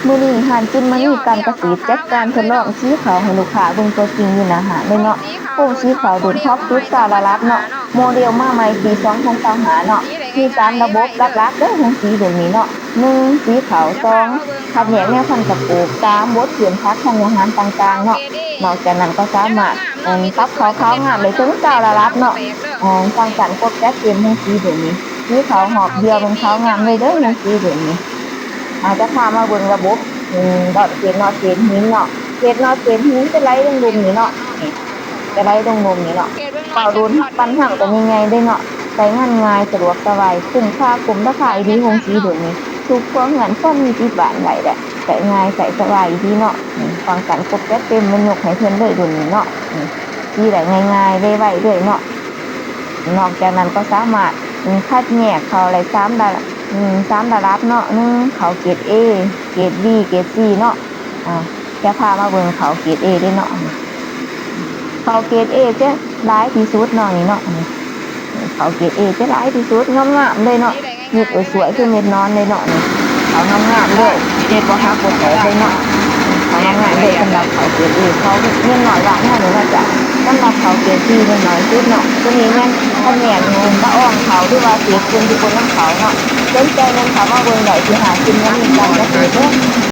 ມື້ນີ້ຮ້ານຈິນມະນີການກະເສດຈັດການທົດລອງສີເຂົ້າໃຫ້ລູກຄ້າເບິ່ງຕົວຈິງຢູ່ໜ້າຮ້ານເລີຍເນາະ. ໂຮງສີເຂົ້າລຸ້ນທັອບສຸດຊາວລະດັບເນາະ, ໂມເດລມາໃໝ່ປີສອງພັນຊາວຫ້າເນາະ. ມີສາມລະບົບຫຼັກໆເດີໂຮງສີລຸ້ນນີ້ເນາະ. ໜຶ່ງ ສີເຂົ້າ, ສອງ ຄັດແຍກແນວພັນກະປູກ, ສາມ ບົດພື້ນຜັກທັນຍາຫານຕ່າງໆເນາະ. ນອກຈາກນັ້ນກໍສາມາດ ເອີ່ມ ປັບເຂົ້າຂາວງາມໄດ້ເຖິງຊາວລະດັບເນາະ. ເອີ່ມ ຟັງການຄົບຈັດເຕັມໂຮງສີລຸ້ນນີ້. ສີເຂົ້າຮອບດຽວແມ່ນຂາວງາມເລີຍເດີໂຮງສີລຸ້ນນີ້. ອາດຈະພາມາເບິ່ງລະບົບ ອືມ ດອນເຂດນອດເຂດຫີນເນາະ. ເຂດນອດເຂດຫີນຈະໄຫຼລົງລຸ່ມນີ້ເນາະ, ນີ້ ຈະໄຫຼລົງລຸ່ມນີ້ເນາະ. ເປົ້າດຸນປັນຮັງກໍໃຫຍ່ໆເດ້ເນາະ, ໃຊ້ງານງ່າຍ ສະດວກສະບາຍ ຄຸ້ມຄ່າ ຄຸ້ມລາຄາອີ່ຫຼີໂຮງສີລຸ້ນນີ້. ທຸກຄົວເຮືອນຄວນມີຕິດບ້ານໄວ້ແຫຼະ, ໃຊ້ງ່າຍ ໃຊ້ສະບາຍອີ່ຫຼີເນາະ. ນີ້ ປ້ອງກັນຄົບຈັດເຕັມ ແມ່ນຍົກໃຫ້ເພິ່ນເລີຍລຸ້ນນີ້ເນາະ. ນີ້ ສີໄດ້ງ່າຍໆ ໄວໆເລີຍເນາະ. ນອກຈາກນັ້ນກໍສາມາດ ອືມ ຄັດແຍກເຂົ້າໄດ້ສາມລະ ອືມ ສາມລະດັບເນາະ. ໜຶ່ງ ເຂົ້າເກຣດ A ເກຣດ B ເກຣດ C ເນາະ. ອາ ຈະພາມາເບິ່ງເຂົ້າເກຣດ A ເດ້ເນາະ. ເຂົ້າເກຣດ A ຈະຫຼາຍທີ່ສຸດເນາະ ນີ້ເນາະ. ນີ້ ເຂົ້າເກຣດ A ຈະຫຼາຍທີ່ສຸດ ງາມໆເລີຍເນາະ. ເມັດສວຍໆ ຄືເມັດໜອນເລີຍເນາະ. ນີ້ ເຂົ້າງາມໆເລີຍ, ເມັດບໍ່ຫັກບໍ່ແຕກເລີຍເນາະ. ເຂົ້າງາມໆເລີຍສຳລັບເຂົ້າເກຣດ A. ເຂົ້າເມັດນ້ອຍບ້ານເຮົານີ້ເນາະ. ຈະສຳລັບເຂົ້າເກຣດ B ແມ່ນໜ້ອຍສຸດເນາະ. ໂຕນີ້ແມ່ນຄັດແຍກລະອອງເຂົ້າ ຫຼືວ່າເສດຝຸ່ນທີ່ປົນນຳເຂົ້າເນາະ. ສົນໃຈແມ່ນເຂົ້າມາເບິ່ງໄດ້ທີ່ຮ້ານຈິນມະນີການກະເສດເດີ.